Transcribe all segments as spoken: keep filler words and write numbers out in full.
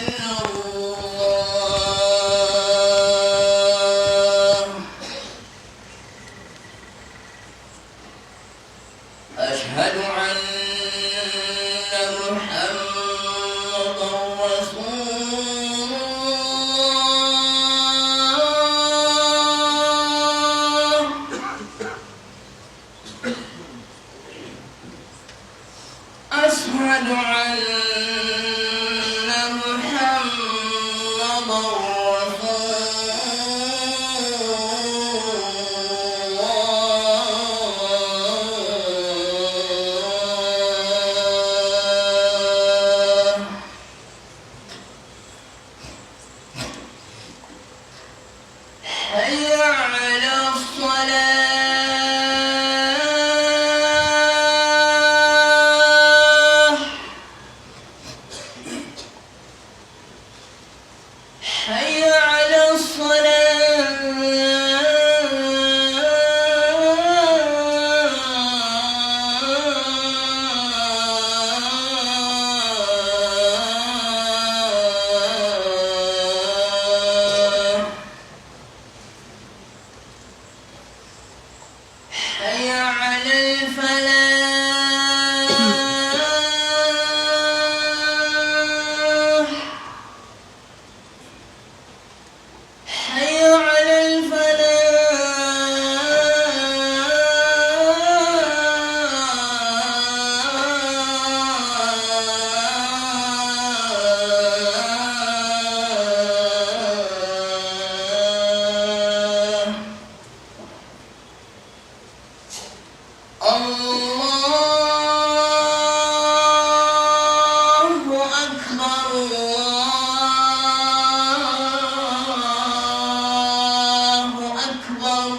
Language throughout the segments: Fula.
إلا الله. أشهد أن محمدا رسول الله. أشهد أن محمدا رسول الله. حي على الصلاة. حي على الصلاة. حي على الفلاح. حي على الفلاح. الله أكبر، الله أكبر.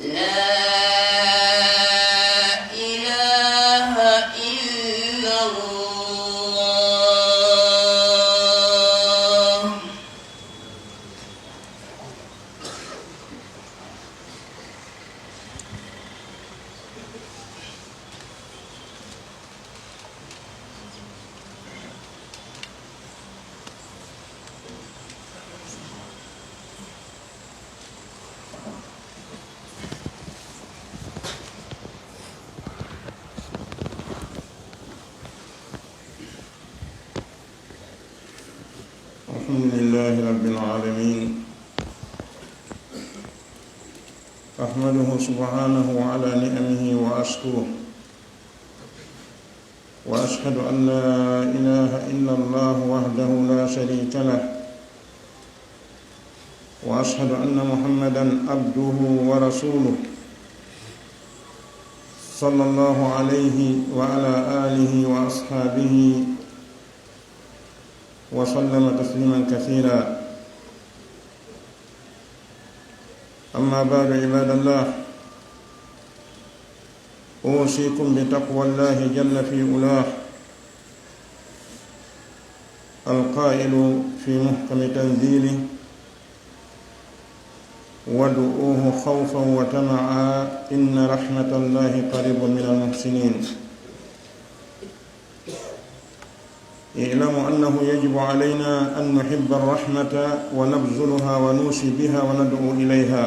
لا إله إلا الله. الحمد لله رب العالمين. أحمده سبحانه على نعمه وأشكره، وأشهد أن لا إله إلا الله وحده لا شريك له، وأشهد أن محمدا عبده ورسوله، صلى الله عليه وعلى آله وأصحابه وسلم تسليما كثيرا. أما بعد، عباد الله، أوصيكم بتقوى الله جل في علاه، القائل في محكم تنزيله: "وادعوه خوفا وطمعا إن رحمة الله قريب من المحسنين". اعلموا أنه يجب علينا أن نحب الرحمة ونبذلها ونوصي بها وندعو إليها،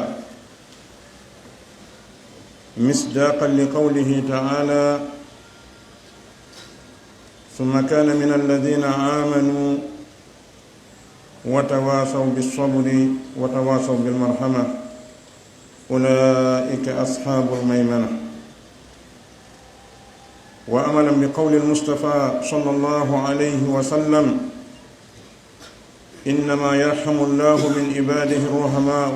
مصداقا لقوله تعالى: "ثم كان من الذين آمنوا وتواصوا بالصبر وتواصوا بالمرحمة، أولئك أصحاب الميمنة". وعملا بقول المصطفى صلى الله عليه وسلم: "إنما يرحم الله من عباده الرحماء"،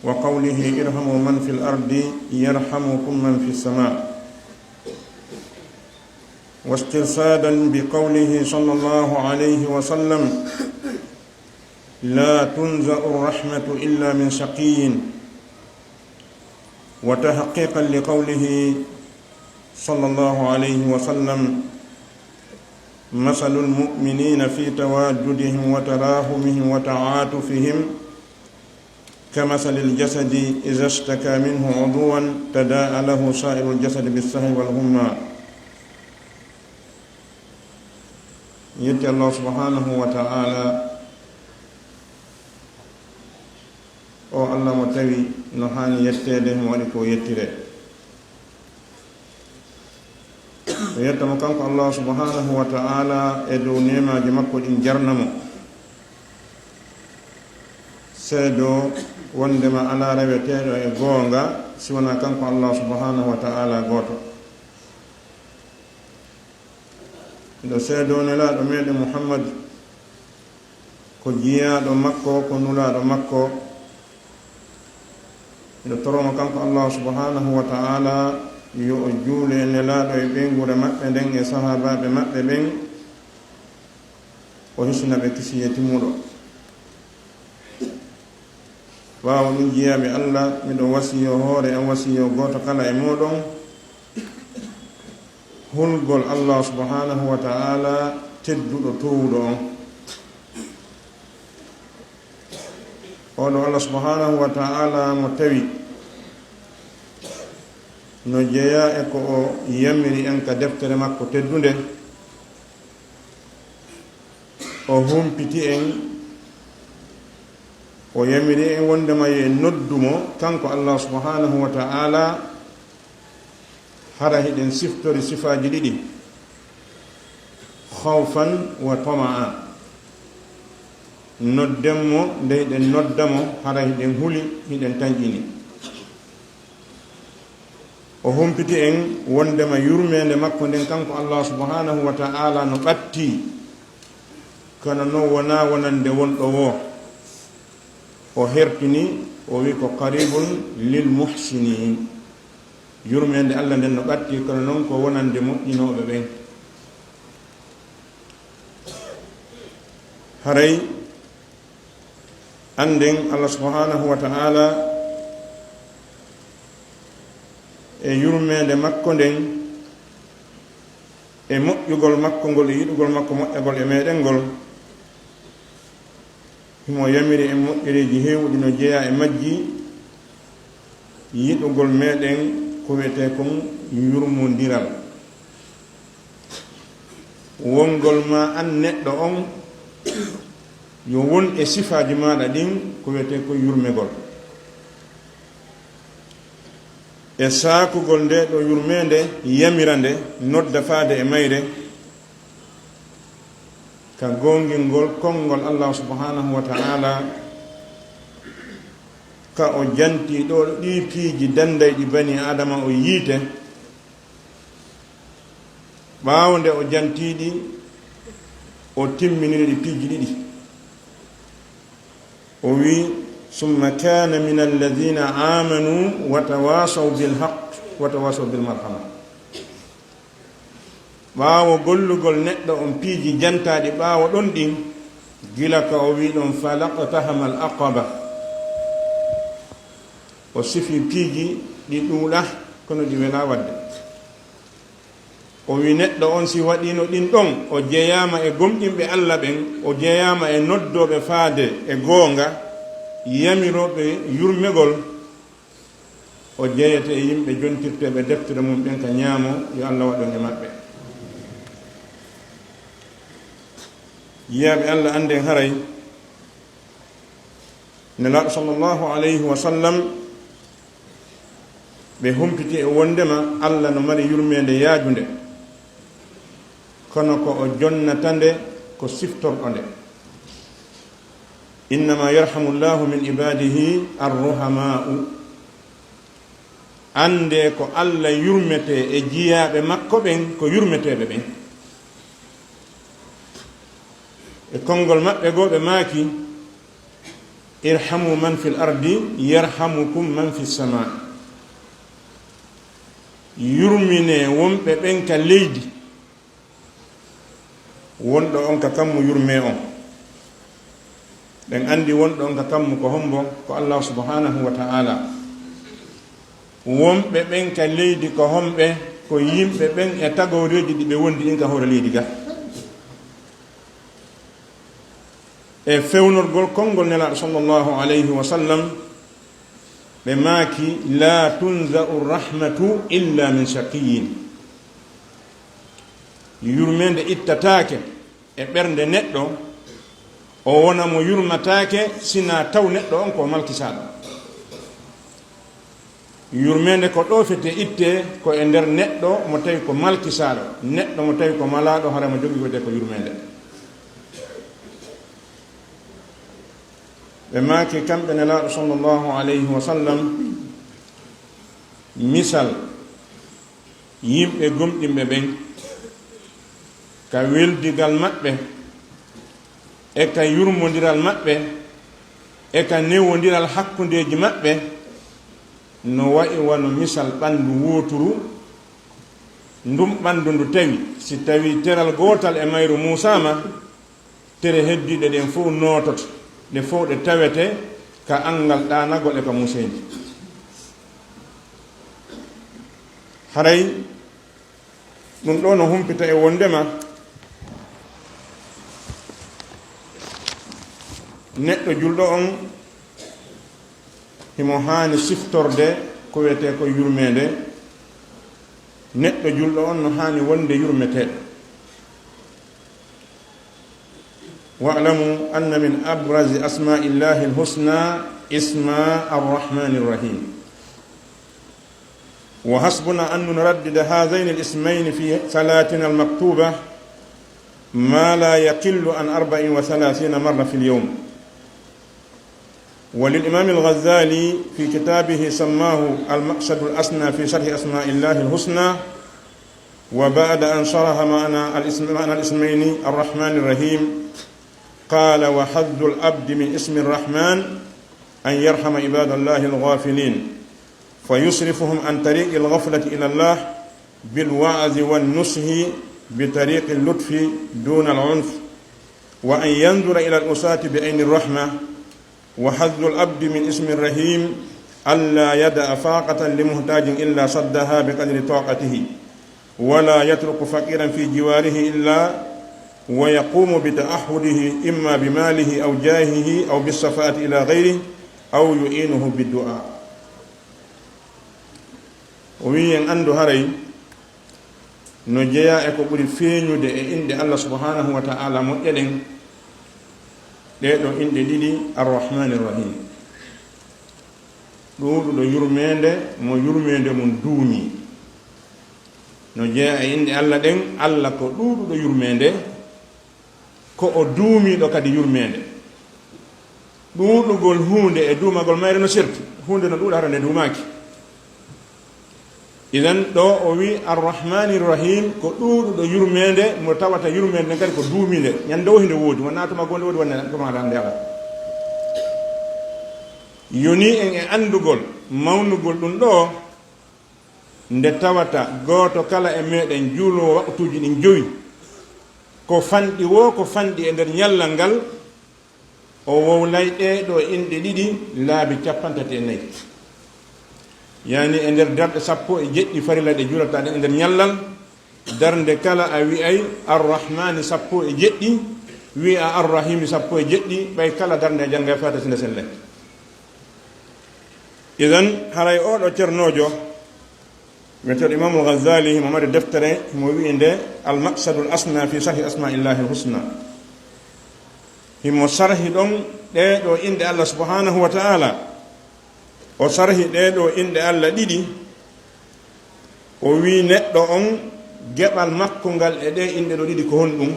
وقوله: "ارحموا من في الأرض يرحمكم من في السماء". واسترشادا بقوله صلى الله عليه وسلم: "لا تنزع الرحمة إلا من شقي"، وتحقيقا لقوله صلى الله عليه وسلم: "مثل المؤمنين في توادهم وتراحمهم وتعاطفهم كمثل الجسد إذا اشتكى منه عضو تداعى له سائر الجسد بالسهر والحمى". Yetti Allah subhanahu wa ta'ala, o Allah mo tawi no haani yetteede, mo waɗi ko yettire. O yetta mo kanko Allah subhanahu wa ta'ala e dow neemaaji makko ɗin, jarna mo. Seedo wondema alaa reweteeɗo e goonga si wonaa kanko Allah subhanahu wa ta'ala gooto. Miɗo seedoo Nelaaɗo meɗen Muhammad ko jiyaaɗo makko, ko nulaaɗo makko. Miɗo toromo kanko Allah subhanahu wa ta'ala yo o juule e Nelaaɗo e ɓeynguure maɓɓe nden e sahaabaaɓe maɓɓe ɓen, o hisina ɓe kisiyee timmuɗo. Ɓaawo ɗum, jiyaaɓe Allah, miɗo wasiyoo hoore am, wasiyoo gooto kala e mooɗon, hulgol Allah subhanahu wa ta'ala tedduɗo, toowuɗo on. Oɗo Allah subhanahu wa ta'ala mo tawi no jeyaa e ko o yamiri en ka deftere makko teddunde, o humpiti en, o yamiri en wondema yo en noddu mo, kanko Allah subhanahu wa ta'ala, hara hiɗen siftori sifaaji ɗiɗi, khawfan wa tama'a. Nodden mo, nde hiɗen nodda mo, hara hiɗen huli, hiɗen tanƴini. O humpiti en wondema yurmeende makko nden, kanko Allah subhanahu wa ta'ala, no ɓatti, kono non wonaa wonande wonɗo woo. O hertini, o wi ko qaribun lil muhsinin. Yurmeende Allah nden no ɓatti, kono non ko wonande moƴƴinooɓe ɓen. Haray annden Allah subhanahu wa ta'ala e yurmeende makko nden, e moƴƴugol makko ngol, e yiɗugol makko moƴƴagol e meɗen ngol, himo yamiri en moƴƴereeji heewuɗi no jeyaa e majji, yiɗugol meɗen ko wiyetee kon yurmondiral. Wongol ma an neɗɗo on yo won e sifaaji maaɗa ɗin ko wiyetee ko yurmegol. E saakugol nde ɗo yurmeende, yamira nde, nodda faade e mayre, ka goongingol konngol Allah subhanahu wa ta'ala, ka o janti ɗo ɗi piiji dandayɗi bani Adama o yiite. Ɓaawo nde o jantii ɗi, o timminiri ɗi piiji ɗiɗi. O wi, "Summa kana min alladhina amanu wa tawasaw bil haqq wa tawasaw bil marhama." Ɓaawo gollugol neɗɗo on piiji jantaaɗi ɓaawo ɗon ɗin, gila ka o wi ɗon, "Falaqtahama al aqaba." O sifi piiji ɗi ɗuuɗa, kono ɗi welaa waɗde. O wi neɗɗo on si waɗiino ɗin ɗon, o jeyaama e gomɗinɓe Allah ɓen, o jeyaama e noddooɓe faade e goonga, yamirooɓe yurmegol, o jeyete e yimɓe jontirteeɓe deftere mum ɓen ka ñaamo, yo Allah waɗu en e maɓɓe. Jiyaaɓe Allah, annden haray Nelaaɗo sallallahu alayhi wa sallam, ɓe humpiti e wondema Allah no mari yurmeende yaajunde, kono ko o jonnata nde ko siftorɗo nde. "Innama yarhamu Llahu min ibadihi arruhama'u." Anndee ko Allah yurmetee e jiyaaɓe makko ɓen, ko yurmeteeɓe ɓen. E konngol maɓɓe goo ɓe maaki, "Irhamu man fil ardi, yarhamukum man fis sama." Yurminee wonɓe ɓen ka leydi, wonɗo on ka kammu yurmee on. Ɓen anndi wonɗo on ka kammu ko hombo? Ko Allah subhanahu wa ta'ala. Wonɓe ɓen ka leydi ko homɓe? Ko yimɓe ɓen e tagooreeji ɗi ɓe wondi ɗin ka hoore leydi ga. E fewnorgol konngol Nelaaɗo sallallahu alayhi wa sallam, ɓe maaki, "La tunza'u rahmatu illa min shaqiyyin." Yurmeende ittataake e ɓernde neɗɗo, o wona mo yurmataake, sinaa taw neɗɗo on ko malkisaaɗo. Yurmeende ko ɗoofete itte ko e nder neɗɗo mo tawi ko malkisaaɗo, neɗɗo mo tawi ko malaaɗo, hara mo jogii wiyetee ko yurmeende. Ɓe maaki kamɓe Nelaaɗo sallallahu alayhi wa sallam, misal yimɓe gomɗinɓe ɓen, ka weldigal maɓɓe, e ka yurmondiral maɓɓe, e ka newondiral hakkundeeji maɓɓe, no wa'i wano misal ɓanndu wooturu, ndun ɓanndu ndu tawi, si tawii teral gootal e mayru muusaama, tere heddiiɗe ɗen fow noototo, ɗe fow ɗe tawete ka anngal ɗaanagol e ka muuseendi. Haray ɗun ɗoo no humpita e wonndema neɗɗo julɗo on himo haani siftorde ko wiyetee ko yurmeende. Neɗɗo julɗo on no haani wonde yurmeteeɗo. واعلموا أن من أبرز أسماء الله الحسنى اسم الرحمن الرحيم. وحسبنا أن نردد هذين الاسمين في صلاتنا المكتوبة ما لا يقل عن أربع وثلاثين مرة في اليوم. وللإمام الغزالي في كتابه سماه المقصد الأسنى في شرح أسماء الله الحسنى، وبعد أن شرح معنى الاسم، معنى الاسمين الرحمن الرحيم، قال: وحظ العبد من اسم الرحمن أن يرحم عباد الله الغافلين، فيصرفهم عن طريق الغفلة إلى الله بالوعظ والنصح بطريق اللطف دون العنف، وأن ينظر إلى العصاة بعين الرحمة، وحظ العبد من اسم الرحيم ألا يدع فاقة لمحتاج إلا سدها بقدر طاقته، ولا يترك فقيرا في جواره إلا ويقوم بتعهده إما بماله أو جاهه أو بالشفاعة إلى غيره أو يعينه بالدعاء. O wi'i en anndu haray no jeyaa e ko ɓuri feeñude e inɗe Allah subhanahu wa ta'ala moƴƴe ɗen, ɗee ɗoo inɗe ɗiɗi, Arrahmaani Rahim, ɗuuɗuɗo yurmeende, mo yurmeende mum duumii. No jeyaa e inɗe Allah ɗen, Allah ko ɗuuɗuɗo yurmeende, ko o duumiiɗo kadi yurmeende. Ɗuuɗugol huunde e duumagol mayre no serti. Huunde no ɗuuɗa hara nde duumaaki. Idan ɗoo o wi'i Arrahmaani Rahim ko ɗuuɗuɗo yurmeende, mo tawata yurmeende nden kadi ko duumiinde. Ñande o hinde woodi, wonaa tuma goo nde woodi, wonaa tuma nde alaa. Yonii en e anndugol mawnugol ɗum ɗoo, nde tawata gooto kala e meɗen juuloowo waqtuuji ɗin jowi, ko fanɗi woo ko fanɗi e nder ñallal ngal, o wowlay ɗee ɗoo inɗe ɗiɗi laabi cappanɗe tati e nayi. Yani e nder darɗe sappo e jeɗɗi farilla ɗe juulata ɗen e nder ñallal, darnde kala a wi'ay Arrahmaani sappo e jeɗɗi, wi'a Arrahiimi sappo e jeɗɗi, ɓay kala darnde a janngay Faatiha sinda sellay. Idan, haray oo ɗoo cernoojo, wi'eteeɗo Imaamul Ghazali, himo mari deftere, himo wi'i nde Al-Maqsadul Asna fi Sharhi Asma'illahi Al-Husna. Himo sarhi ɗon ɗee ɗoo inɗe Allah subhanahu wa ta'ala. O sarhi ɗee ɗoo inɗe Allah ɗiɗi. O wi'i neɗɗo on, geɓal makko ngal e ɗee inɗe ɗoo ɗiɗi ko honɗum?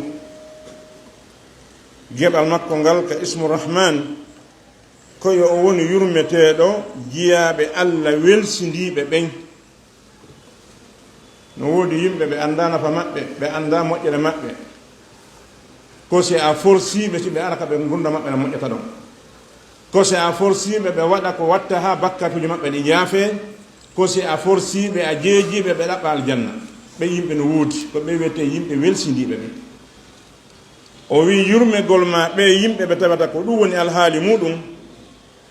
Geɓal makko ngal ka Ismu Rahman, ko yo o wonu yurmeteeɗo jiyaaɓe Allah welsindiiɓe ɓen. No woodi yimɓe ɓe anndaa nafa maɓɓe, ɓe anndaa moƴƴere maɓɓe. Ko si a forsii ɓe, si ɓe ara ka ɓe ngurndan maɓɓe na moƴƴata ɗon. Ko si a forsii ɓe, ɓe waɗa ko watta haa bakkaatuuji maɓɓe ɗin yaafee. Ko si a forsii ɓe, a jeejii ɓe, ɓe ɗaɓɓa aljanna. Ɓen yimɓe no woodi, ko ɓe wi'etee yimɓe welsindiiɓe ɓen. O wi'i, yurmegol maa ɓee yimɓe ɓe tawata ko ɗum woni alhaali muuɗum,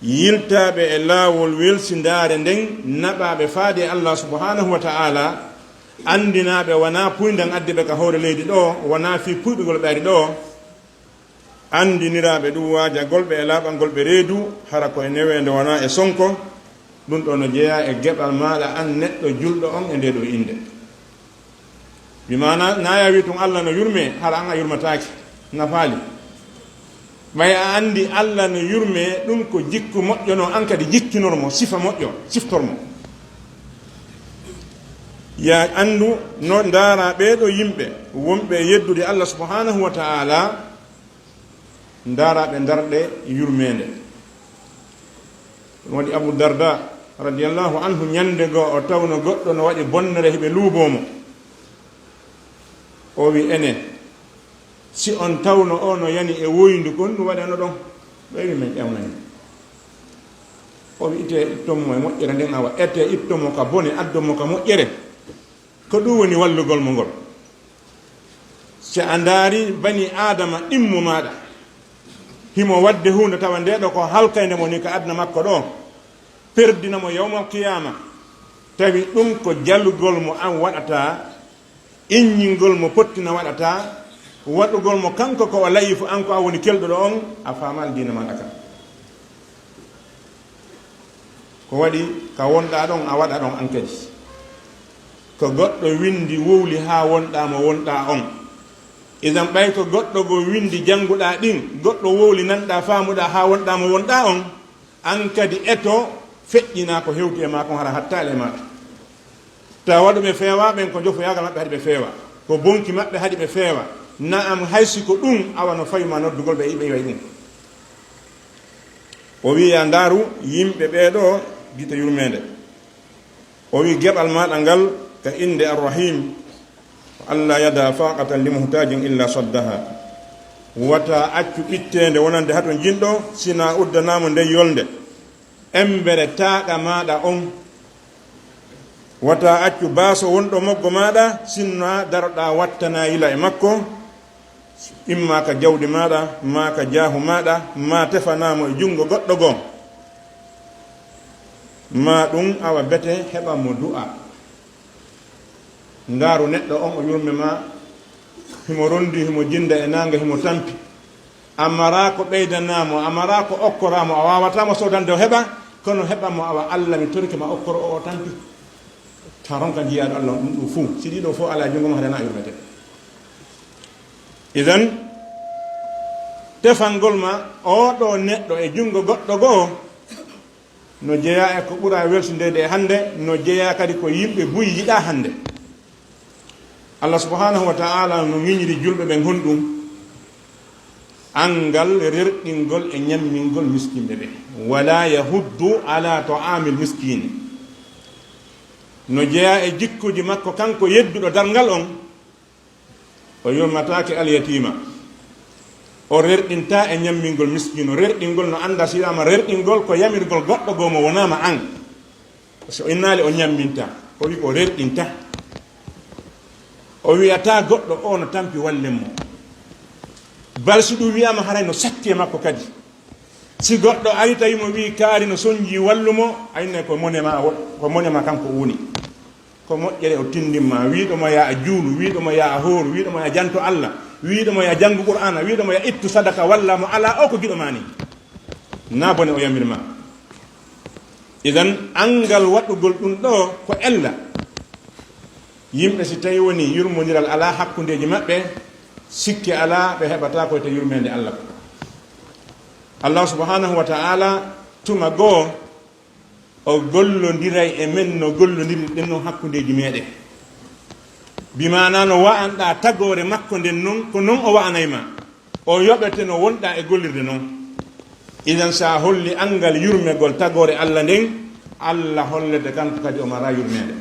yiltaaɓe e laawol welsindaare nden, naɓaaɓe faade e Allah subhanahu wa ta'ala, anndinaaɓe wanaa puyndan addi ɓe ka hoore leydi ɗoo, wanaa fii kuyɓegol ɓe ari ɗoo, anndiniraaɓe ɗum waajagol ɓe e laaɓangol ɓe reedu, hara ko e neweende wanaa e sonko, ɗum ɗoo no jeyaa e geɓal maaɗa an neɗɗo julɗo on e ndee ɗoo innde. Bi maana, na a wi'i tun Allah no yurmee, hara an a yurmataake. Nafaali. Ɓay a anndi Allah no yurmee, ɗum ko jikku moƴƴo, no an kadi jikkinor mo, sifa moƴƴo, siftor mo. Yaa anndu, no ndaara ɓee ɗoo yimɓe wonɓe yeddude Allah subhanahu wa ta'ala, ndaara ɓe ndarɗe yurmeende. Ɗum waɗi Abu Darda radiyallahu anhu, ñande goo o tawno goɗɗo no waɗi bonnere, hiɓe luuboo mo. O wi, ene, si on tawno o no yani e woyndu kon, ɗum waɗano ɗon? Ɓe wi, men ƴawnani. O wi, itte, itton mo e moƴƴere nden, awa, ette, itton mo ka bone, addon mo ka moƴƴere. Ko ɗum woni wallugol mo ngol. Si a ndaari bani Aadama ɗimmo maaɗa, himo waɗde huunde tawa nde ɗo ko halkaynde mo ni ka aduna makko ɗo, perdina mo yawmal qiyaama, tawi ɗum ko jalugol mo an waɗata, inñingol mo pottina waɗata, waɗugol mo kanko ko o layifu, an ko a woni kelɗuɗo on, a faamaali diina maaɗa kan. Ko waɗi ka wonɗaa ɗon, a waɗa ɗon an kadi. Ko goɗɗo windi wowli haa wonɗaa mo wonɗaa on. Idan ɓay ko goɗɗo goo windi jannguɗaa ɗin, goɗɗo wowli nanɗaa faamuɗaa haa wonɗaa mo wonɗaa on, an kadi eto feƴƴinaa ko hewti e maa kon, hara hattaali e maaɗa. Tawa ɗum ɓe feewaa ɓen, ko jofoyaagal maɓɓe haɗi ɓe feewa, ko bonki maɓɓe haɗi ɓe feewa. Na'am, hay si ko ɗum, awa no fawi ma noddugol ɓe, ɓe iway ɗum. O wi'i, yaa ndaaru yimɓe ɓee ɗoo gite yurmeende. O wi'i, geɓal maaɗa ngal ka innde Ar-Rahim, "Alla yada faqatan li muhtajin illa saddaha." Wata accu ɓitteende wonande hatonjinɗo, sina uddanaamo nden yolnde. Embere taaɗa maaɗa on. Wata accu baaso wonɗo moggo maaɗa, sinna daroɗaa wattanaa yila e makko, imma ka jawdi maaɗa, maa ka jaahu maaɗa, maa tefanaa mo e junngo goɗɗo goo. Maa ɗum awa bete heɓa mo du'a. Ndaaru neɗɗo on, o yurme ma, himo rondi, himo jinda e naange, himo tampi. A maraa ko ɓeydanaa mo, a maraa ko okkoraa mo, a waawataa mo soodande o heɓa, kono heɓa mo, awa, Alla, mi torike ma, okkoro o, o tampi. Ta ronka jiyaaɗo Alla on ɗum ɗum fuu. Si ɗiɗo fuu alaa junngo ma, haɗa na a yurmete. Idan, tefangol ma oo ɗoo neɗɗo e junngo goɗɗo goo, no jeyaa e ko ɓuraa welsindeede e hannde, no jeyaa kadi ko yimɓe buy yiɗaa hannde. Allah subhanahu wa ta'ala no ŋiñiri julɓe ɓen honɗum? Anngal rerɗingol e ñammingol miskinɓe ɓe. Wala yahuddu ala ta'amil miskin. No jeyaa e jikkuuji makko kanko yedduɗo darngal on, o yurmataake alyatiima. O rerɗintaa e ñammingol miskiino. Rerɗingol no anndaa si wiyaama rerɗingol ko yamirgol goɗɗo goo mo wonaama an. So innaali o ñammintaa, o wi'i ko rerɗintaa. O wi'ataa goɗɗo o no tampi wallen mo. Bal si ɗum wi'aama haray no satti e makko kadi. Si goɗɗo ari tawi mo wi'i kaari no sonji wallu mo, a innay ko mone ma, ko mone ma kanko o woni. Ko moƴƴere o tindin ma, wiiɗo mo yaa a juulu, wiiɗo mo yaa a hooru, wiiɗo mo yaa janto Alla, wiiɗo mo yaa janngu Qur'aana, wiiɗo mo yaa ittu sadaka walla mo alaa o ko giɗo ma ni. Na bone o yamir ma. Idan, anngal waɗugol ɗum ɗo ko ella. Yimɓe si tawi woni yurmondiral alaa hakkundeeji maɓɓe, sikke alaa ɓe heɓataa ko te yurmeende Alla ko. Allah subhanahu wa ta'ala tuma goo o gollondiray e men no gollondirɗen non hakkundeeji meɗen. Bi maana no wa'anɗaa tagoore makko nden non, ko non o wa'anay ma. O yoɓete no wonɗaa e gollirde non. Idan, sa holli anngal yurmegol tagoore Alla nden, Alla hollete kanko kadi o maraa yurmeende.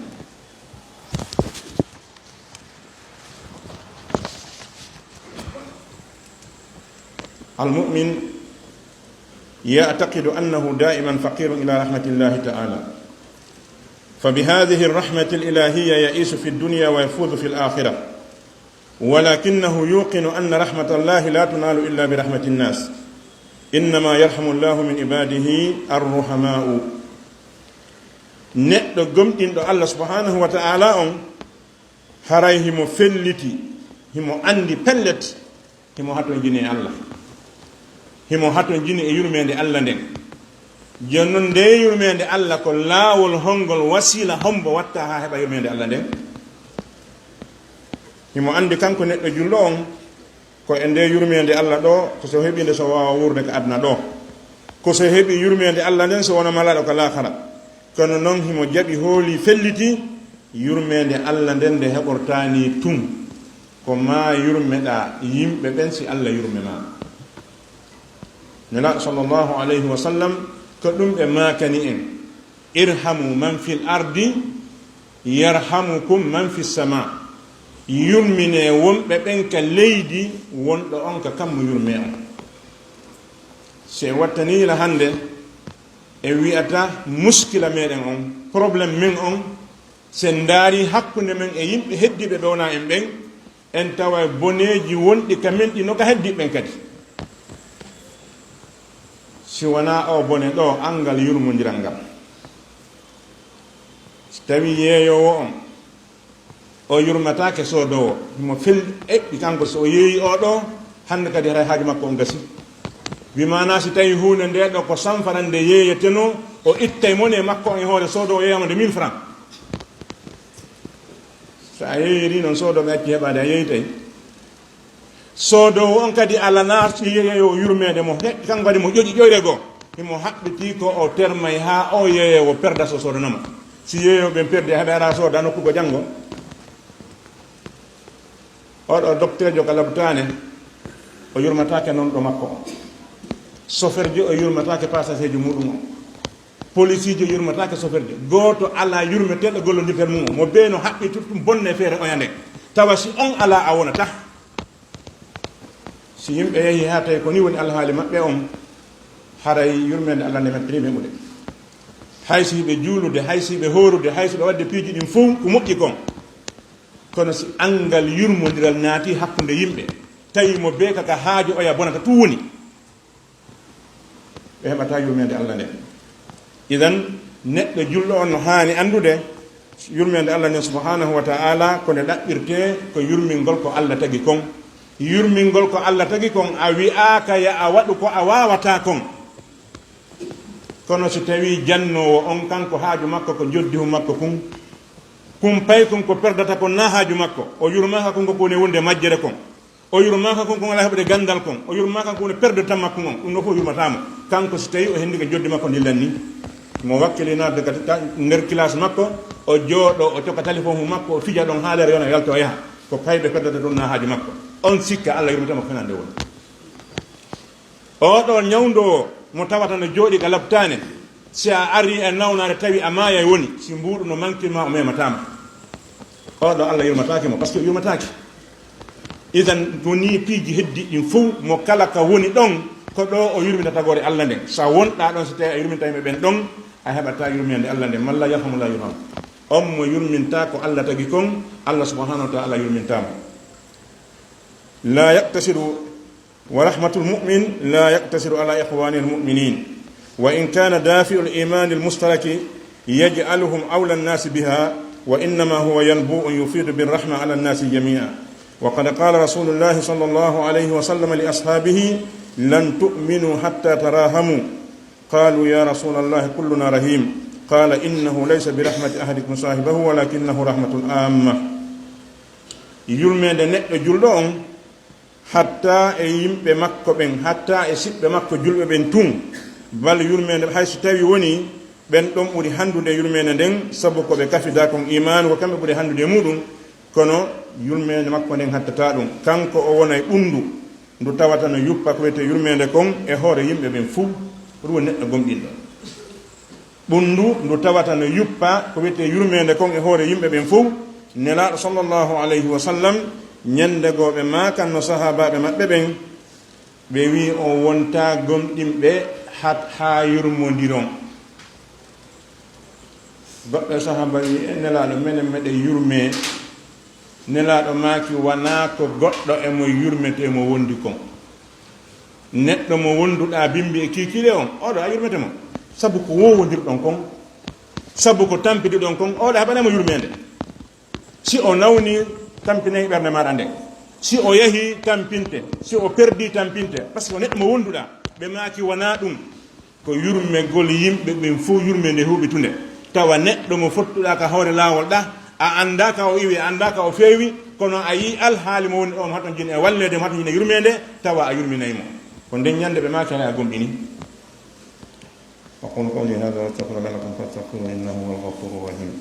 المؤمن يعتقد أنه دائما فقير إلى رحمة الله تعالى، فبهذه الرحمة الإلهية يعيش في الدنيا ويفوز في الآخرة، ولكنه يوقن أن رحمة الله لا تنال إلا برحمة الناس، إنما يرحم الله من عباده الرحماء. Neɗɗo gomɗinɗo Allah subhanahu wa ta'ala on, haray himo felliti, himo anndi pellet, himo hatonjini e Allah. Himo hatonjini e yurmeende Allah nden. Jooni non, nde yurmeende Allah ko laawol hongol, wasiila hombo watta haa heɓa yurmeende Allah nden? Himo anndi kanko neɗɗo julɗo on, Ko e nde yurmeende Allah ɗo, ko so heɓi nde so waawa wuurde ka aduna ɗo. Ko so heɓi yurmeende Allah nden so wona malaɗo ka laakhara. Kono non himo jaɓi hooli felliti yurmeende Allah nden nde heɓortaani tun. Ko ma yurmeɗa yimɓe ɓen si Allah yurme ma. Nela sallallahu alayhi wa sallam ko ɗum ɓe maakani en. Irhamu man fil ardi, yarhamukum man fis sama. Yurmine wonɓe ɓen ka leydi, wonɗo on ka kammu yurme on. Si en wattanii la hannde, en wi'ata muskila meɗen on, problème men on, si en ndaari hakkunde men e yimɓe heddiiɓe ɓe wonaa en ɓen, en taway boneeji wonɗi ka men ɗi no ka heddiiɓe ɓen kadi. Si wonaa o bone ɗo, anngal yurmondiral ngal. Si tawii yeeyoowo on, o yurmataake soodoowo, himo fel eɓɓi kanko, so o yeeyi o ɗo, hannde kadi haray haaju makko on gasi. Bi maanaa si tawii huunde nde ɗo ko sanfarande yeeyetenoo, o ittay mone makko on e hoore soodoowo yeeyamo nde mille francs. So a yeeyiri non soodoowo acci heɓaade, a yeeytay. Soodoowo on kadi alanaa yeeyo yurmeende mo, he, kanko kadi mo ƴoƴi ƴoyre goo. Himo haɓɓitii ko o termay haa o yeeyo perda so soodanamo. Si yeeyo ɓen perdi, a heɓa ara sooda nokku ko janngo. Oɗo dokteejo ka labtaane, o yurmataake non ɗo makko on. Soferjo o yurmataake pasaseejo muɗum on. Polisiijo yurmataake soferjo. Gooto alaa yurmeteeɗo gollondirtel mum on. Mo bee no haɓɓi tuttum bonne feere oya nden. Tawa si on alaa a wonata. Si yimɓe yehi haa tawi ko ni woni alhaali maɓɓe on, haray yurmeende Allah nde mettirii meɓude. Hay si ɓe juulude, hay si ɓe hoorude, hay si ɓe waɗde piiji ɗin fow, ko moƴƴi kon. Kono si anngal yurmondiral naati hakkunde yimɓe, tawi mo bee ka ka haaju oya bonata tun woni, ɓe heɓataa yurmeende Allah nden. Idan, neɗɗo julɗo on no haani anndude yurmeende Allah nden subhanahu wa ta'ala ko nde ɗaɓɓirtee ko yurmingol ko Allah tagi kon. Yurmingol ko Allah tagi kon, a wi'aaka ya a waɗu ko a waawataa kon. Kono si tawii jannoowo on kanko haaju makko ko njoddihu makko kun, kun pay kun ko perdata kon na haaju makko, o yurmaaka kun ko ko woni wonde majjere kon. O yurmaaka kon ko alaa heɓude ganndal kon. O yurmaaka kon ko woni perdre tan makko on. Ɗum ɗoo fof yurmataa mo. Kanko si tawii o henndike joddi makko ndillan ni, mo wakkilinaade ka, ka nder classe makko, o jooɗoo, o coka téléphone makko, o fija ɗon haa lere yona yalta o yaha. Ko payɓe perdata ɗum na haaju makko. On sikka Allah yurmata mo fenande woni. Oo ɗoo ñawndoowo mo tawata no jooɗii ka labtaane, si a arii e nawnaare tawi a maayay woni, si mbuuɗu no manki ma o memataa ma. Oo ɗoo Allah yurmataake mo, parce que o yurmataake. Idan, ko nii piiji heddiiɗi ɗin fow, mo kala ka woni ɗon, ko ɗoo o yurminta tagoore Allah nden. So a wonɗaa ɗon, so tawii a yurminta yimɓe ɓen ɗon, a heɓataa yurmeende Allah nden. Man laa yarhamu laa yurham. On mo yurmintaa ko Allah tagi kon, Allah subhanahu wa ta'ala yurmintaa mo. Laa yaqtasiru ورحمة المؤمن لا يقتصر على إخوانه المؤمنين، وإن كان دافع الإيمان المشترك يجعلهم أولى الناس بها، وإنما هو ينبوء يفيض بالرحمة على الناس جميعا. وقد قال رسول الله صلى الله عليه وسلم لأصحابه: لن تؤمنوا حتى تراحموا. قالوا: يا رسول الله، كلنا رحيم. قال: إنه ليس برحمة أحدكم صاحبه، ولكنه رحمة عامة. Yurmeende neɗɗo julɗo on hatta e yimɓe makko ɓen, hatta e siɓɓe makko julɓe ɓen tun, bal yurmeende, hay so tawii wonii ɓen ɗon ɓuri hanndude yurmeende nden, sabu ko ɓe kafida kon iimaanu, ko kamɓe ɓuri hanndude e muuɗum, kono yurmeende makko nden hattataa ɗum. Kanko o wonay ɓunndu ndu tawata no yuppa ko wiyetee yurmeende kon e hoore yimɓe ɓen fuu, ko ɗum woni neɗɗo gomɗinɗo. Ɓunndu ndu tawata no yuppa ko wiyetee yurmeende kon e hoore yimɓe ɓen fow. Nelaaɗo sallallahu alayhi wa sallam, ñande goo ɓe maakanno sahaabaaɓe maɓɓe ɓen, ɓe wi'i, on wontaa gomɗinɓe hat haa yurmondiron. Goɗɗo e sahaaba wi'i, e Nelaaɗo, menen meɗen yurmee. Nelaaɗo maaki, wanaa ko goɗɗo e mon yurmetee mo wondi kon. Neɗɗo mo wonduɗaa bimbi e kiikiiɗe on, oɗo a yurmete mo. Sabu ko wowondirɗon kon, sabu ko tampidiɗon kon, oɗo a heɓanay mo yurmeende. Si o nawni, tampinay ɓernde maaɗa nden. Si o yahi, tampinte. Si o perdi, tampinte. Parce que o neɗɗo mo wonduɗaa. Ɓe maaki wanaa ɗum. Ko yurmegol yimɓe ɓen fow, yurmeende huuɓitunde. Tawa neɗɗo mo fottuɗaa ka hoore laawol ɗaa, A anndaa ka o iwi, a anndaa ka o feewi, kono a yii alhaali mo woni ɗo, mo hatonjini e walleede, mo hatonjini e yurmeende, tawa a yurminay mo. Ko nden ñande ɓe maaki, "Haray a gomɗini." أقول قولي هذا وأستغفر الله لكم فاستغفروه إنه هو الغفور الرحيم.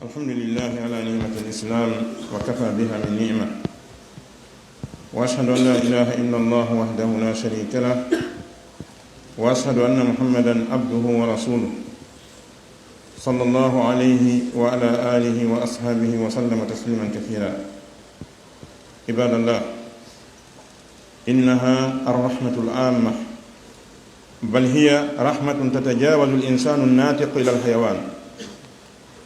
الحمد لله على نعمة الإسلام وكفى بها من نعمة. وأشهد أن لا إله إلا الله وحده لا شريك له. وأشهد أن محمدا عبده ورسوله. صلى الله عليه وعلى آله وأصحابه وسلم تسليما كثيرا. عباد الله، إنها الرحمة العامة، بل هي رحمة تتجاوز الإنسان الناطق إلى الحيوان،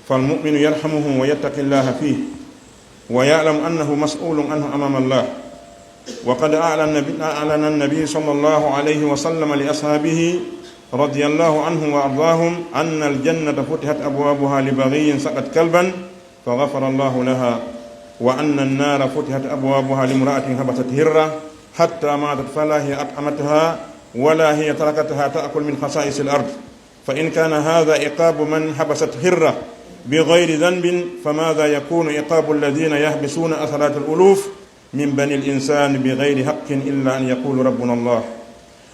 فالمؤمن يرحمه ويتقي الله فيه، ويعلم أنه مسؤول عنه أمام الله. وقد أعلن النبي، أعلن النبي صلى الله عليه وسلم لأصحابه رضي الله عنهم وأرضاهم أن الجنة فتحت أبوابها لبغي سقت كلبا فغفر الله لها، وأن النار فتحت أبوابها لامرأة حبست هرة حتى ماتت فلا هي أطعمتها ولا هي تركتها تأكل من خصائص الأرض. فإن كان هذا عقاب من حبست هرة بغير ذنب، فماذا يكون عقاب الذين يحبسون عشرات الألوف من بني الإنسان بغير حق إلا أن يقولوا ربنا الله؟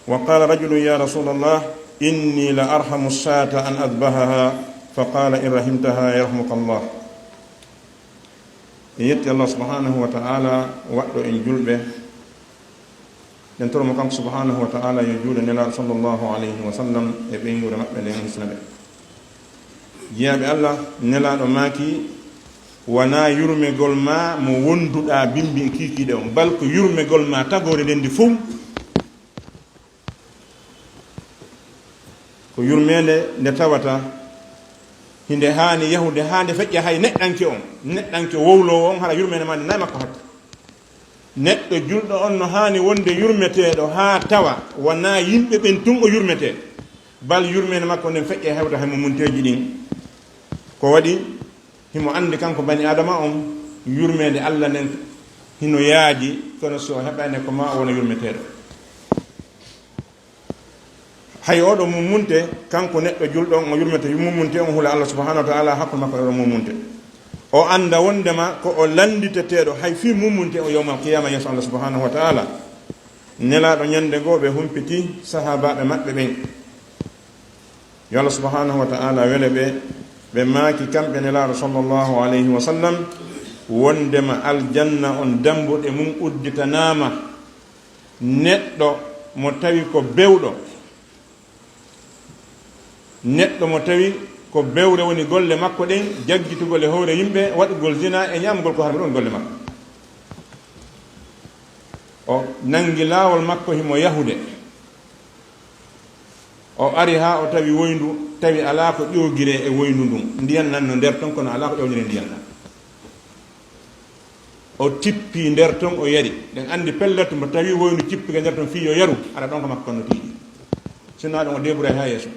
وقال رجل: يا رسول الله، إني لأرحم الشاة أن أذبحها، فقال: إن رحمتها يرحمك الله. En yetti Allah subhanahu wa ta'ala, waɗɗo en julɓe. Ɗen toro mo kanko subhanahu wa ta'ala yo juuɗe Nelaaɗo sallallahu alayhi wa sallam e ɓeynguure maɓɓe nden hisna ɓe. Jiyaaɓe Allah, Nelaaɗo maaki, wanaa yurmegol ma mo wonduɗaa bimbi e kiikiiɗe on, bal ko yurmegol ma tagoore nden ndi fow. Ko yurmeende nde tawata hinde haani yahude haa nde feƴƴa hay neɗɗanke on, neɗɗanke wowloowo on, hara yurmeende ma nde nayi makko hatta. Neɗɗo julɗo on no haani wonde yurmeteeɗo haa tawa wanaa yimɓe ɓen tun o yurmetee, bal yurmeende makko nden feƴƴa hewta he mummunteeji ɗin. Ko waɗi himo anndi kanko bani Aadama on, yurmeende Alla nden hino yaaji, kono si o heɓaani ko ma o wona yurmeteeɗo. Hay oɗo mummunte, kanko neɗɗo julɗo on, o yurmete mummunte on, hula Alla subhanahu wa ta'ala, hakkunde makko e oɗo mummunte. O annda wondema ko o lannditeteeɗo hay fii mummunte on yawmal qiyaama yeeso Alla subhanahu wa ta'ala. Nelaaɗo ñande goo ɓe humpiti sahaabaaɓe maɓɓe ɓen. Yo Allah subhanahu wa ta'ala wele ɓe, ɓe maaki kamɓe Nelaaɗo sallallahu alayhi wa sallam, wondema aljanna on dambuɗe mun udditanaama neɗɗo mo tawi ko bewɗo, neɗɗo mo tawi ko bewre woni golle makko ɗen, jaggitugol e hoore yimɓe, waɗugol zina e ñaamugol ko harmi ɗon golle makko. O nangi laawol makko himo yahude. O ari haa o tawi woyndu, tawi alaa ko ƴoogiree e woyndu ndun. Ndiyan nan no nder ton, kono alaa ko ƴawniree ndiyan nan. O tippi nder ton, o yari. Ɗen anndi pellet mo tawi woyndu cippi ka nder ton fii yo yaru, hara ɗon ko makko kon no tiiɗi. Sinno ɗon o deburay haa yeeso.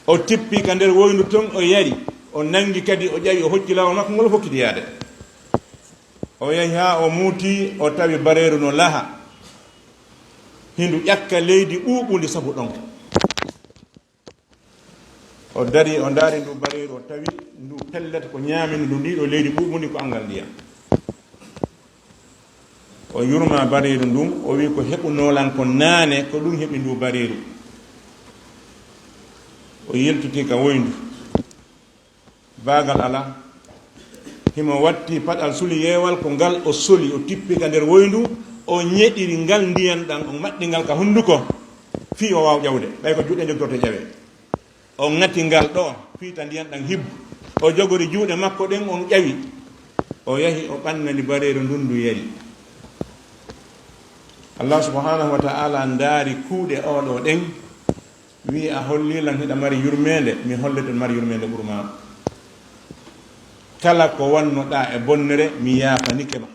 O tippi ka nder woyndu ton, o yari. O nangi kadi, o ƴawi, o hocci laawol makko ngol, o fokkiti yaade. O yahi haa o muuti, o tawi bareeru no laha. Hindu ƴakka leydi ɓuuɓundi sabu ɗon. O dari, o ndaari ndu bareeru, o tawi ndu pellet ko ñaami ndu, ndii ɗoo leydi ɓuuɓundi ko anngal ndiyam. O yurma bareeru ndun, o wi'i ko heɓunoo lan ko naane, ko ɗun heɓi ndu bareeru. O yiltiti ka woyndu. Baagal alaa. Himo watti paɗal suli yeewal, ko ngal o soli, o tippi ka nder woyndu, o ñeɗiri ngal ndiyan ɗan, o maɗɗi ngal ka hunduko, fii o waawa ƴawde. Ɓay ko juuɗe jogtorte ƴawee. O ŋati ngal ɗoo, fii ta ndiyan ɗan hibbu. O jogori juuɗe makko ɗen, on ƴawi. O yahi, o ɓannani bareeru ndun, ndu yari. Allah subhanahu wa ta'ala ndaari kuuɗe oo ɗoo ɗen, wi'i, "A hollii lan hiɗa mari yurmeende, mi hollete mari yurmeende ɓuru maa. Kala ko wannoɗaa e bonnere, mi yaafanike ma."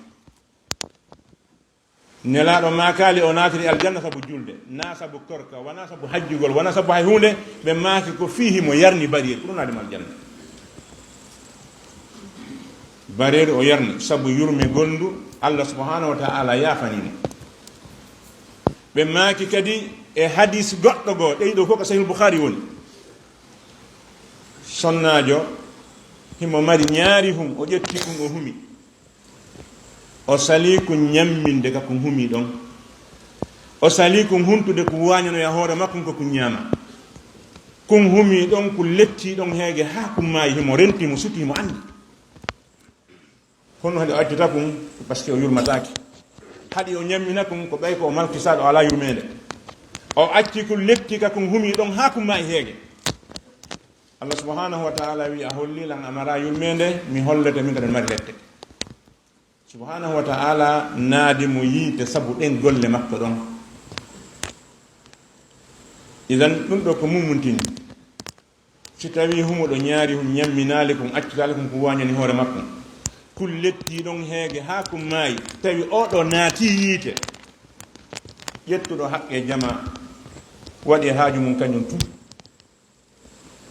Nelaaɗo maakaali o naatiri aljanna sabu julde, naa sabu korka, wanaa sabu hajjugol, wanaa sabu hay huunde. Ɓe maaki ko fii himo yarni barrière, ko ɗun naadi mo aljanna. Bareeru o yarni sabu yurmegol ndu, Allah subhanahu wa ta'ala yaafani mo. Ɓe maaki kadi e hadis goɗɗo goo, ɗe ɗiɗo fof ko Sahih Bukhari woni. Sonnaajo himo mari ñaari hum, o ƴetti kun o humi. O salii kun ñamminde ka kun humi ɗon. O salii kun huntude kun waañanoya hoore makko ko kun ñaama. Kun humi ɗon, kun letti ɗon heege haa kun maayi, himo renti, himo suti, himo anndi. Kono hade o accita kun, parce que o yurmataake. Haɗi o ñammina kun, ko ɓay ko o malkisaaɗo, o alaa yurmeende. O acci kun letti ka kun humi ɗon haa kun maayi heege. Allah subhanahu wa ta'ala wi, "A holli lan a mara yurmeende, mi hollete min kadi mari lette." Subhanahu wa ta'ala naadi mo yiite sabu ɗen golle makko ɗon. Idan ɗum ɗo ko mummuntini. Si tawi humuɗo ñaari hum ñamminaali kun, accitaali kun ko waañani hoore makko, kun letti ɗon heege haa kun maayi, tawi oɗo naati yiite, ƴettuɗo haqqe jama waɗi haaju mum kañum tun.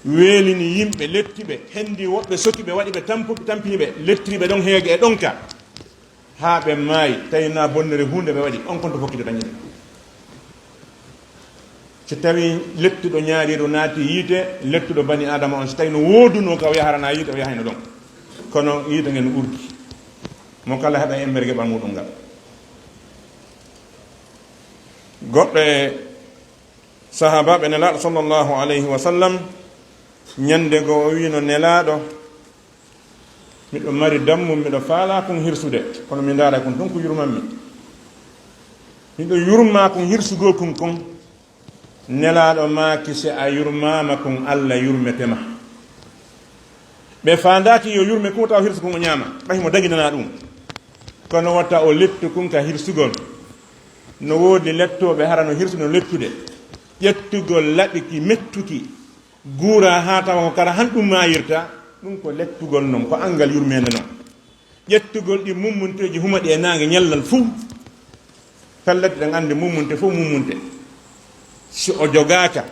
Weelini yimɓe, letti ɓe, hendi woɓɓe, soki ɓe, waɗi ɓe tampu-, tampini ɓe, lettiri ɓe ɗon heege e ɗonka, haa ɓe maayi, tawi na bonnere huunde ɓe waɗi, on kon to fokkito dañi ɓe. Si tawi lettuɗo ñaariiru naati yiite, lettuɗo bani Adama on, si tawi no woodunoo ka o yaharana yiite, o yahayno ɗon. Kono yiite ngen no urdi. Mo kala heɓa emberge ɓa muɗum ngal. Goɗɗo e Sahaabaaɓe Nelaaɗo sallallahu alayhi wa sallam, ñande goo o wiino, "Nelaaɗo, miɗo mari dammum, miɗo faalaa kun hirsude, kono mi ndaara kun tun ko yurmanmi. Miɗo yurmaa kun hirsugol kun kon." Nelaaɗo maaki, "Si a yurmaama kun, Alla yurmete ma." Ɓe faandaaki yo yurme kun tawa hirsu kun o ñaama, ɓay himo daginanaa ɗum. Kono wota o lettu kun ka hirsugol. No woodi lettooɓe hara no hirsu no lettude. Ƴettugol laɓi ki mettuki, guura haa tawa ko kara han ɗum maayirta, ɗum ko lettugol non, ko anngal yurmeende non. Ƴettugol ɗi mummunteeji huma ɗi e naange ñallal fuu. Pellet, ɗen anndi mummunte fof mummunte. Si o jogaaka,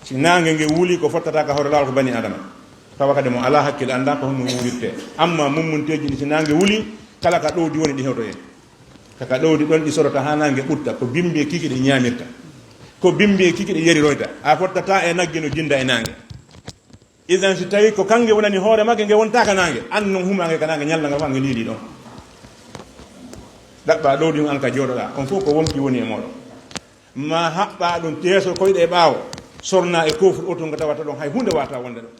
si naange nge wuli, ko fottata ka hoore laawol ko bani Adama. Tawa kadi mo alaa hakkille, anndaa ko honno wuurirtee. Amma mummunteeji ɗi, si naange wuli, kala ka ɗowdi woni, ɗi hewtoyee. Ka, ka ɗowdi ɗon ɗi sorota haa naange ɓutta, ko bimbi e kiki ɗi ñaamirta. Ko bimbi e kiki ɗi yeriroyta. A fottata e nagge no jinda e naange. Idan, si tawi ko kange wonani hoore magge, nge wontaa ka naange, an non humaa nge ka naange, ñalla ngal fof nge liilii ɗon. Ɗaɓɓaa ɗowdi on, an ka jooɗoɗaa, on fof ko wonki woni e mooɗon. Ma haɓɓaa ɗum, teeso koyɗe e ɓaawo, sornaa e koofur oto ngo tawata ɗon, hay huunde waawataa wonde ɗon.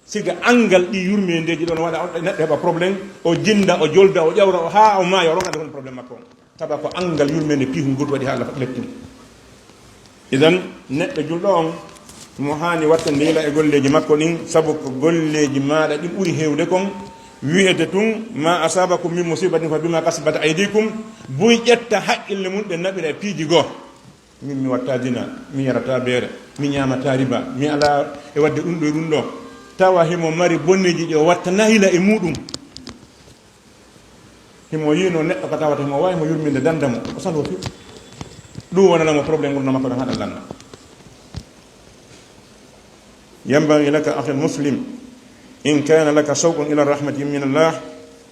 Siga anngal ɗi yurmeendeeji ɗon waɗa on, neɗɗo heɓa problème, o jinda, o jolda, o ƴawra, o haa o maaya, o ronka nde woni problème makko on. Taba ko anngal yurmeende piihun ngol waɗi haala letti mo. Idan, neɗɗo julɗo on, mo haani wattande yila e golleeji makko ɗin, sabu ko golleeji maaɗa ɗin ɓuri heewde kon. Wi'ete tun, "Ma asabakum min musibatin fa bima kasabat aydikum." Buy ƴetta haqqille mun ɗe naɓira e piiji goo. Min mi watta dina, mi yarata beere, mi ñaamata riba, mi alaa e waɗde ɗum ɗo e ɗum ɗo. Tawa himo mari bonneeji ɗi o watta nahila e muɗum. Himo yiino neɗɗo ka tawata himo waawi mo yurminde, danda mo, o saloo fiw. Ɗum wonana mo problème ngurndan makko ɗan haɗa landa. ينبغي لك أخي المسلم، إن كان لك شوق إلى رحمة من الله،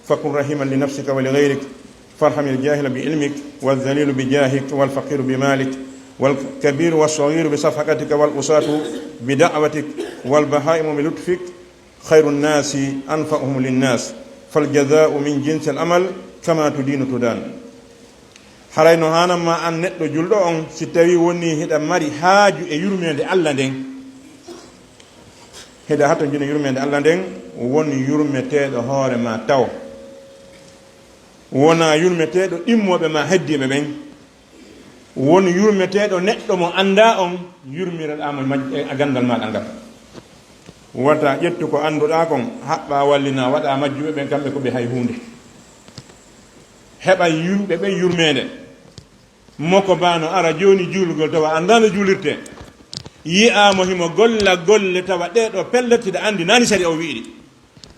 فكن رحيما لنفسك ولغيرك، فارحم الجاهل بعلمك، والذليل بجاهك، والفقير بمالك، والكبير والصغير بصفقتك، والعصاة بدعوتك، والبهائم بلطفك، خير الناس أنفعهم للناس، فالجزاء من جنس العمل، كما تدين تدان. Haray no haananma an neɗɗo julɗo on, si tawi woni hiɗa mari haaju e yurmeende Alla nden, hiɗa hatonjina yurmeende Alla nden, won yurmeteeɗo hoore ma taw. Wona yurmeteeɗo ɗimmooɓe ma heddiiɓe ɓen. Won yurmeteeɗo neɗɗo mo anndaa on, yurmireɗaa mo maj-, e ganndal maaɗa ngal. Wata ƴettu ko annduɗaa kon, haɓɓa wallina, waɗa majjuɓe ɓen kamɓe ko ɓe hay huunde. Heɓa yimɓe ɓen yurmeende. Moko ba no ara jooni juulugol tawa anndaa no juulirtee. Yi'aa mo himo golla golle tawa ɗee ɗoo pellet hiɗa anndi naani sariya o wi'iri.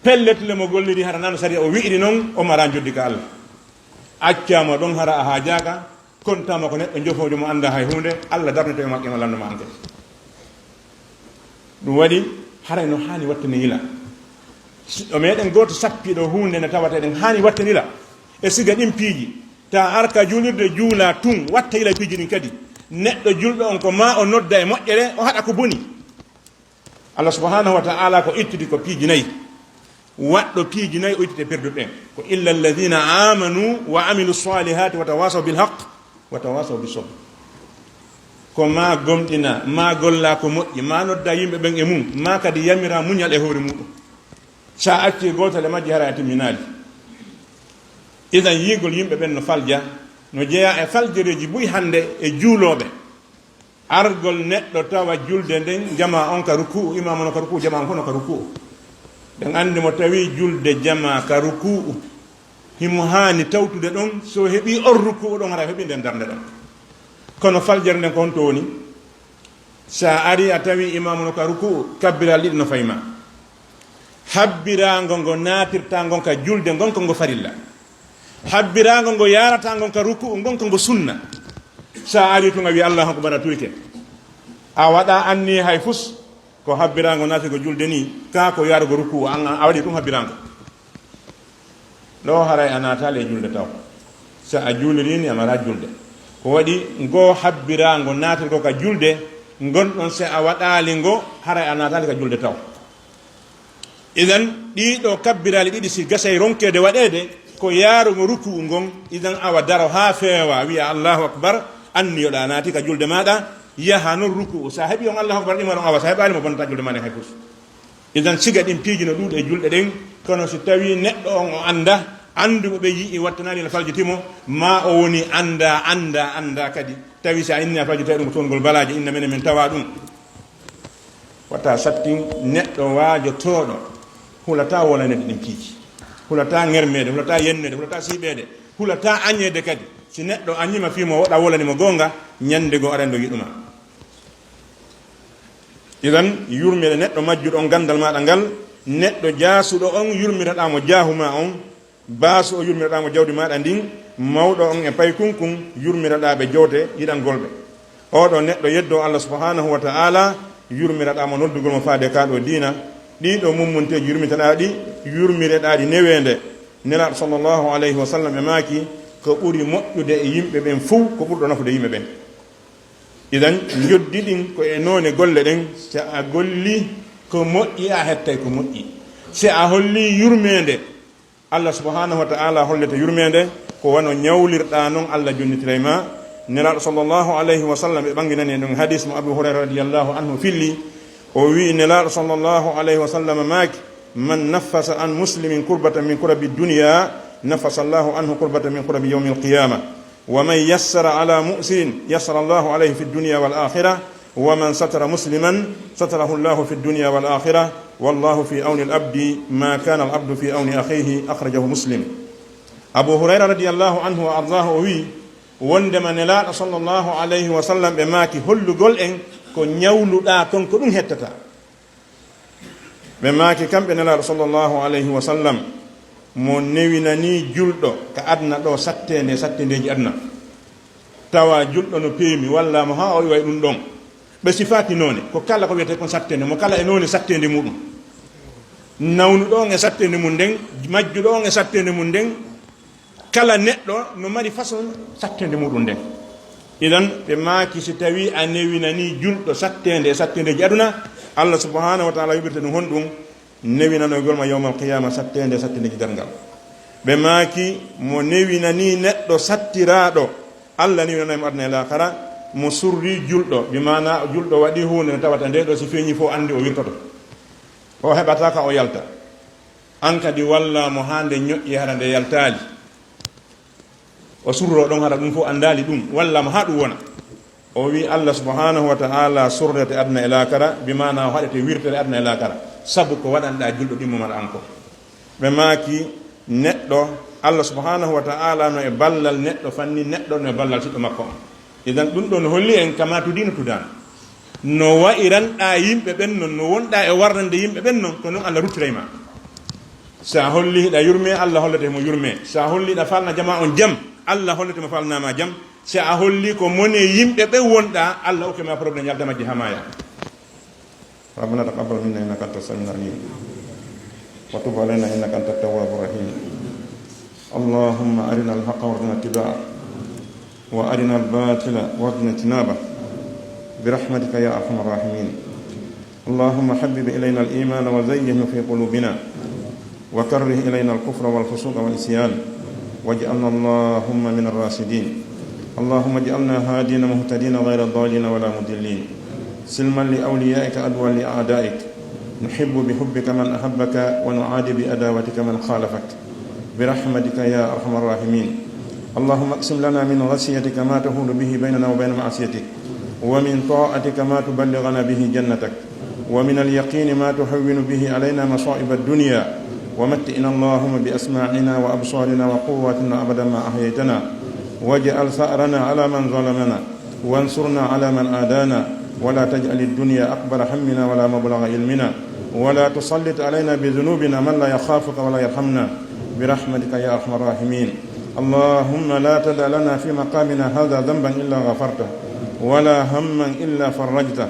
Pellet le mo golliri hara naano sariya o wi'iri non, o mara njoddi ka Allah. Accaa mo ɗon hara a haajaaka, kontama ko neɗɗo njofoojo mo anndaa hay huunde, Allah darnete e maɓɓe mo lannduma an kadi. Ɗum waɗi haray no haani wattane yila. Si o meɗen gooto sappi ɗo huunde nde tawata eɗen haani wattandira e siga ɗin piiji, ta arka juulirde juula tun, watta yila piiji ɗin kadi. Neɗɗo julɗo on ko ma o nodda e moƴƴere, o haɗa ko boni. Allah subhanahu wa ta'ala ko ittidi ko piiji nayi. Waɗɗo piiji nayi o ittite perduɓe ɓen. Ko illa alladhina amanu wa amilu salihati wa tawasaw bil haqq wa tawasaw bis sabr. Ko ma gomɗina, ma golla ko moƴƴi, ma nodda yimɓe ɓen e mum, ma kadi yamira muñal e hoore muɗum. Sa acci gootol e majji, hara a timminaali. Idan yiigol yimɓe ɓen no falja, no jeya e faljereeji buy hannde e juulooɓe. Argol neɗɗo tawa julde nden, jama on ka ruku'u, imaamu no ka ruku'u, jama on kono ka ruku'u. Ɓen anndi mo tawi julde jama ka ruku'u, himo haani tawtude ɗon, so heɓi on ruku'u ɗon, hara heɓi nden darnde ɗon. Kono faljere nden ko honto woni? Sa ari a tawi imaamu no ka ruku'u, kabbiral ɗiɗi no fayma. Habbirango ngo naatirta ngon ka julde ngon ko ngo farilla. Habbirango ngo yarata ngon ka ruku'u ngon ko ngo sunna. Sa ari tun a wi Allahu akbar a turike. A waɗa anni hay fus ko habbirango naati ko julde ni, ka ko yarugo ruku'u an a waɗi ɗum habbirango. Ɗo haray a naataali e julde taw. Si a juuliri ni a mara julde. Ko waɗi ngo habbirango naatirgo ka julde, ngon ɗon si a waɗaali ngo, haray a naataali ka julde taw. Idan, ɗiɗo kabbiraali ɗiɗi si gasay ronkeede waɗeede, ko yaarugo ruku'u ngon, idan awa daro haa feewa, wi'a Allahu Akbar, anniyoɗa naati ka julde maɗa, yaha non ruku'u. Sa heɓi on Allahu Akbar ɗi maron awa, sa heɓaali mo bonnata julde maɗa hay fus. Idan siga ɗin piiji no ɗuuɗi e julɗe ɗen, kono si tawi neɗɗo on o annda, anndu mo ɓe yi'i wattanaali no faljiti mo, ma o woni annda, annda, annda kadi. Tawi si a inni a faljita ɗum ko toon ngol balaaje, inna menen min tawa ɗum. Wata sattin neɗɗo waajotooɗo, hulata wolanede ɗin piiji. Hulata ŋermeede, hulata yenneede, hulata siiɓeede, hulata añeede kadi. Si neɗɗo añima fii mo waɗa wolani mo goonga, ñande goo aɗa anndi o yiɗuma. Idan, yurmire neɗɗo majjuɗo on ganndal maaɗa ngal, neɗɗo jaasuɗo on, yurmiraɗaa mo jaahu maa on, baasu o yurmiraɗaa mo jawdi maaɗa ndin, mawɗo on e paykunkun, yurmiraɗaa ɓe jowte yiɗangol ɓe. Oo ɗoo neɗɗo yeddoo Allah subhanahu wa ta'ala, yurmiraɗaa mo noddugol mo faade kaa ɗoo diina, ɗii ɗoo mummunteeji yurmitaɗaa ɗi, yurmireɗaa ɗi neweende. Nelaaɗo sallallahu alayhi wa sallam e maaki, ko ɓuri moƴƴude e yimɓe ɓen fow, ko ɓurɗo nafude yimɓe ɓen. Idan, njoddi ɗin ko e noone golle ɗen, si a golli ko moƴƴi, a hettay ko moƴƴi. Si a holli yurmeende, Allah subhanahu wa ta'ala hollete yurmeende, ko wano ñawlirɗaa non Allah jonnitiray ma. Nelaaɗo sallallahu alayhi wa sallam ɓe ɓanginani en ɗon hadis mo Abu Hurayra radiyallahu anhu filli, o wi'i Nelaaɗo sallallahu alayhi wa sallam maaki, "Man naffasa an muslimin kurbatan min kurabi dunya, nafasa Allahu anhu kurbatan min kurabi yawmil qiyamah." ومن يسر على معسر يسر الله عليه في الدنيا والآخرة، ومن ستر مسلما ستره الله في الدنيا والآخرة، والله في عون العبد ما كان العبد في عون أخيه، أخرجه مسلم. Abu Hurayra radiyallahu anhu wa ardaahu o wi'i, wondema Nelaaɗo sallallahu alayhi wa sallam ɓe maaki, hollugol en ko ñawluɗaa kon ko ɗum hettata. Ɓe maaki kamɓe Nelaaɗo sallallahu alayhi wa sallam, mo newinanii julɗo ka aduna ɗo satteende e satteendeeji aduna. Tawa julɗo no peemi, walla mo haa o iway ɗum ɗon. Ɓe sifaaki noone, ko kala ko wiyetee kon satteende, mo kala e noone satteende muɗum. Nawnuɗo on e satteende mum nden, majjuɗo on e satteende mum nden, kala neɗɗo no mari façon satteende muɗum nden. Idan, ɓe maaki, si tawi a newinanii julɗo satteende e satteendeeji aduna, Allah subhanahu wa ta'ala yoɓirta ɗum honɗum? Newinanoygol ma yawmal qiyama satteende e satteendeeji darngal. Ɓe maaki, mo newinanii neɗɗo sattiraaɗo, Allah newinanay mo aduna e laakara, mo surri julɗo, bi maana julɗo waɗi huunde nde tawata nde ɗo si feeñi fof anndi o wirtoto. O heɓata ka o yalta. An kadi walla mo haa nde ñoƴƴi hara nde yaltaali. O surro ɗon hara ɗum fof anndaali ɗum, walla mo haa ɗum wona. O wi Allah subhanahu wa ta'ala surrete aduna e laakara, bi maana o haɗete wirtere aduna e laakara. Sabu ko waɗanɗa julɗo ɗimmo maɗa an ko. Ɓe maaki neɗɗo, Allah subhanahu wa ta'ala no e ballal neɗɗo fanni neɗɗo no e ballal siɗɗo makko on. Idan ɗum ɗo no holli en kama tudino tudano. No wa'iranɗa yimɓe ɓen non, no wonɗa e warnande yimɓe ɓen non, ko non Allah ruttiray ma. Sa holli hiɗa yurme, Allah hollete mo yurme. Sa holli hiɗa falna jama on jam, Allah hollete mo falnama jam. Si a holli ko mone yimɓe ɓe wonɗa, Allah okke ma problème yalta majji ha maya. ربنا تقبل منا إنك أنت السميع العليم. وتب علينا إنك أنت التواب الرحيم. اللهم أرنا الحق وارزقنا اتباعه، وأرنا الباطل وارزقنا اجتنابه، برحمتك يا أرحم الراحمين. اللهم حبب إلينا الإيمان وزينه في قلوبنا، وكره إلينا الكفر والفسوق والعصيان، واجعلنا اللهم من الراشدين. اللهم اجعلنا هادين مهتدين غير ضالين ولا مضلين، سلما لأوليائك عدوا لأعدائك، نحب بحبك من أحبك ونعادي بعداوتك من خالفك، برحمتك يا أرحم الراحمين. اللهم اقسم لنا من خشيتك ما تحول به بيننا وبين معصيتك، ومن طاعتك ما تبلغنا به جنتك، ومن اليقين ما تهون به علينا مصائب الدنيا، ومتعنا اللهم بأسماعنا وأبصارنا وقواتنا أبدا ما أحييتنا، واجعل ثأرنا على من ظلمنا، وانصرنا على من عادانا، ولا تجعل الدنيا أكبر همنا ولا مبلغ علمنا، ولا تسلط علينا بذنوبنا من لا يخافك ولا يرحمنا، برحمتك يا أرحم الراحمين. اللهم لا تدع لنا في مقامنا هذا ذنبا إلا غفرته، ولا هما إلا فرجته،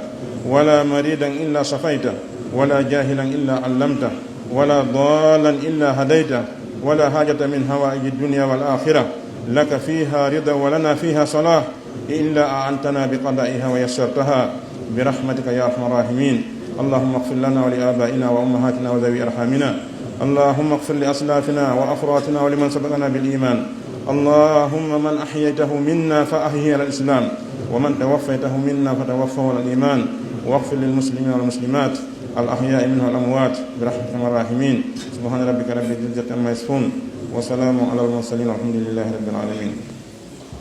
ولا مريضا إلا شفيته، ولا جاهلا إلا علمته، ولا ضالا إلا هديته، ولا حاجة من حوائج الدنيا والآخرة لك فيها رضا ولنا فيها صلاح إلا أعنتنا بقضائها ويسرتها، برحمتك يا أرحم الراحمين. اللهم اغفر لنا ولآبائنا وأمهاتنا وذوي أرحامنا. اللهم اغفر لأسلافنا وأخواتنا ولمن سبقنا بالإيمان. اللهم من أحييته منا فأحيه على الإسلام، ومن توفيته منا فتوفه على الإيمان، واغفر للمسلمين والمسلمات الأحياء منهم والأموات برحمتك يا أرحم الراحمين. سبحان ربك رب العزة عما يصفون، وسلام على المرسلين والحمد لله رب العالمين.